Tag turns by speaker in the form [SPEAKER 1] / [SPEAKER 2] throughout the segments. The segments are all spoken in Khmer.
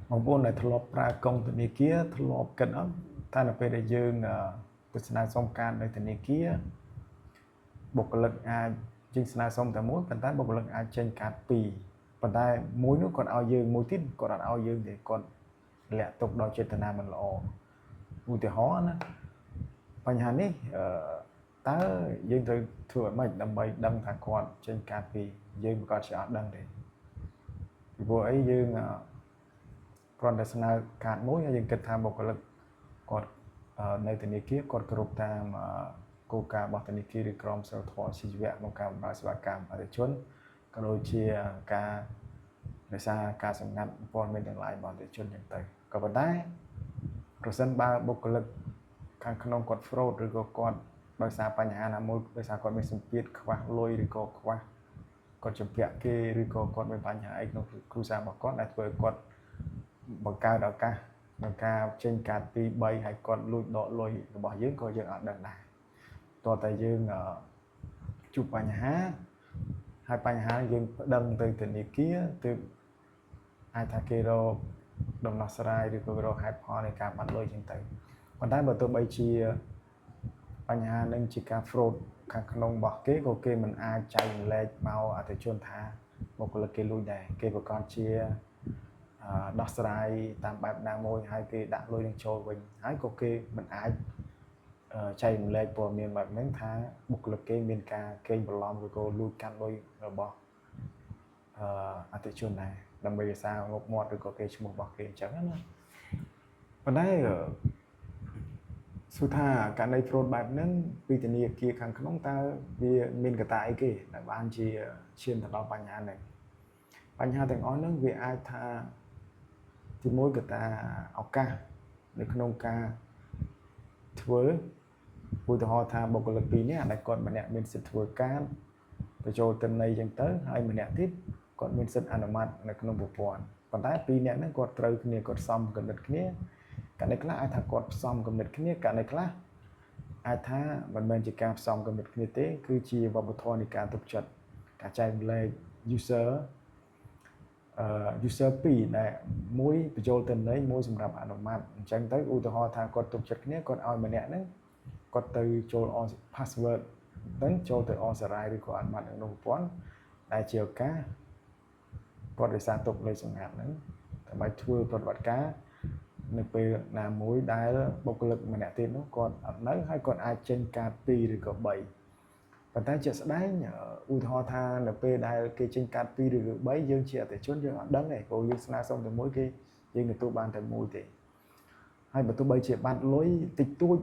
[SPEAKER 1] បងប្អូនដែលធ្លាប់ប្រើកុងធនាគារធ្លាប់គិតអត់ថានៅពេលដែលយើងទៅស្នើសុំកាតនៅធនាគារបុគ្គលិកអាចយើងស្នើសុំតែមួយប៉ុន្តែបុគ្គលិកអាចចេញកាតពីរប៉ុន្តែមួយនោះគាត់ឲ្យយើងមួយទៀតគាត់អត់ឲ្យយើងទេគាត់លាក់ទុកដោយចេតនាមិនល្អឧទាហរណ៍ណាបញ្ហានេះអឺតើយើងត្រូវធ្វើឲ្យម៉េចដើម្បីដឹងថាគាត់ចេញកាតពីរយើងប្រកាសជាអត់ដឹងទេពីព្រោះអីយើងគ្រាន់តែស្នើកាតមួយហើយយើងគិតថាបុគ្គលិកគាត់នៅធនាគារគាត់គ្រប់តាមគោលការណ៍របស់ធនាគារឬក្រមសីលធម៌ជីវៈក្នុងការបម្រើសេវាកម្មអតិថិជនក៏ដូចជាការរក្សាការសម្ងាត់ព័ត៌មានទាំងឡាយរបស់អតិថិជនចឹងទៅក៏ប៉ុន្តែប្រសិនបើបុគ្គលិកខាងក្នុងគាត់ fraud ឬក៏គាត់ដោយសារបញ្ហាណាមួយដោយសារគាត់មានសម្ពាធខ្វះលុយឬក៏ខ្វះគាត់ជំពាក់គេឬក៏គាត់មានបញ្ហាអីក្នុងគ្រួសាររបស់គាត់ដែលធ្វើឲ្យគាត់បង្កើតឱកាសក្នុងការចេញកាត2 3ហើយគាត់លួចដកលុយរបស់យើងក៏យើងអត់ដឹងដែរតោះតែយើងជួបបញ្ហាហើយបញ្ហាយើងប្តឹងទៅធនាគារទើបអាចថាគេរកដំណោះស្រាយឬក៏រកហេតុផលនៃការបាត់លុយចឹងទៅប៉ុន្តែបើទោះបីជាបញ្ហានឹងជាការ fraud ខាងក្នុងរបស់គេក៏គេមិនអាចចែករំលែកមកអតិថិជនថាបុគ្គលិកគេលួចដែរគេប្រកាសជាដោះស្រាយតាមបែបណាមួយហើយគេដាក់លុយនឹងចូលវិញហើយក៏គេមិនអាចចែករំលែកព័ត៌មានបែបហ្នឹងថាបុគ្គលិកគេមានការកេងបន្លំឬក៏លួចកាត់លុយរបស់អតិថិជនដែរដើម្បីរក្សាងប់មាត់ឬក៏គេឈ្មោះរបស់គេអញ្ចឹងណាប៉ុន្តែសួរថាករណី fraud បែបហ្នឹងពីធនាគារខាងក្នុងតើវាមានកត្តាអីគេដែលបានជាឈានទៅដល់បញ្ហាហ្នឹងបញ្ហាទាំងអស់ហ្នឹងវាអាចថាទីមួយកត្តាឱកាសនៅក្នុងការធ្វើឧទាហរណ៍ថាបុគ្គលិកពីរនាក់ដែលគាត់ម្នាក់មានសិទ្ធិធ្វើការបញ្ចូលទិន្នន័យអញ្ចឹងទៅហើយម្នាក់ទៀតគាត់មានសិទ្ធិអនុម័តនៅក្នុងប្រព័ន្ធប៉ុន្តែពីរនាក់ហ្នឹងគាត់ត្រូវគ្នាគាត់សមគំនិតគ្នាករណីខ្លះអាចថាគាត់ផ្សំគំនិតគ្នាករណីខ្លះអាចថាមិនមែនជាការផ្សំគំនិតគ្នាទេគឺជាវប្បធម៌នៃការទុកចិត្តការចែករំលែក user user 2ដែលមួយបញ្ចូលទិន្នន័យមួយសម្រាប់អនុម័តអញ្ចឹងទៅឧទាហរណ៍ថាគាត់ទុកចិត្តគ្នាគាត់ឲ្យម្នាក់ហ្នឹងគាត់ទៅចូល password ហ្នឹងចូលទៅ authorize ឬក៏អនុម័តក្នុងប្រព័ន្ធដែលជាឱកាសគាត់រក្សាទុកលេខសម្ងាត់ហ្នឹងដើម្បីធ្វើប្រតិបត្តិការនៅពេលណាមួយដែលបុគ្គលិកម្នាក់ទៀតនោះគាត់អត់នៅហើយគាត់អាចចេញកាត2ឬក៏3ប៉ុន្តែជាក់ស្ដែងឧទាហរណ៍ថានៅពេលដែលគេចេញកាត2ឬ3យើងជាអតិថិជនយើងអត់ដឹងទេព្រោះយើងស្នើសុំតែមួយគេយើងទទួលបានតែមួយទេហើយបើទោះបីជាបាត់លុយតិចតួច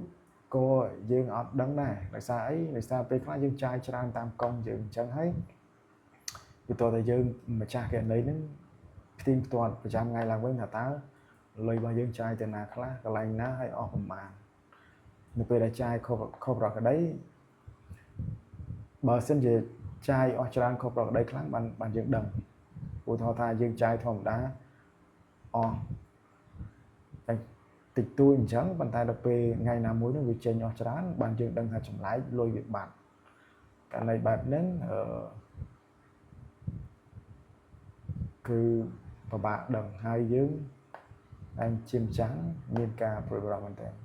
[SPEAKER 1] ក៏យើងអត់ដឹងដែរដោយសារអីដោយសារពេលខ្លះយើងចាយច្រើនតាមកុងយើងអញ្ចឹងហើយវាតើតែយើងម្ចាស់គណនីហ្នឹងផ្ទៀងផ្ទាត់ប្រចាំថ្ងៃឡើងវិញថាតើលុយរបស់យើងចាយទៅណាខ្លះកន្លែងណាហើយអស់ប្រមាណនៅពេលដែលចាយខុសខុសប្រក្រតីបើសិនជាចាយអស់ច្រើនខុសប្រក្រតីខ្លាំងបានបានយើងដឹងឧទាហរណ៍ថាយើងចាយធម្មតាអស់តែតិចតួចអញ្ចឹងប៉ុន្តែដល់ពេលថ្ងៃណាមួយនោះវាចេញអស់ច្រើនបានយើងដឹងថាចម្លែកលុយវាបាត់ករណីបែបហ្នឹងអឺគឺពិបាកដឹងហើយយើងតែជាម្ចាស់មានការព្រួយបារម្ភមែនទែន។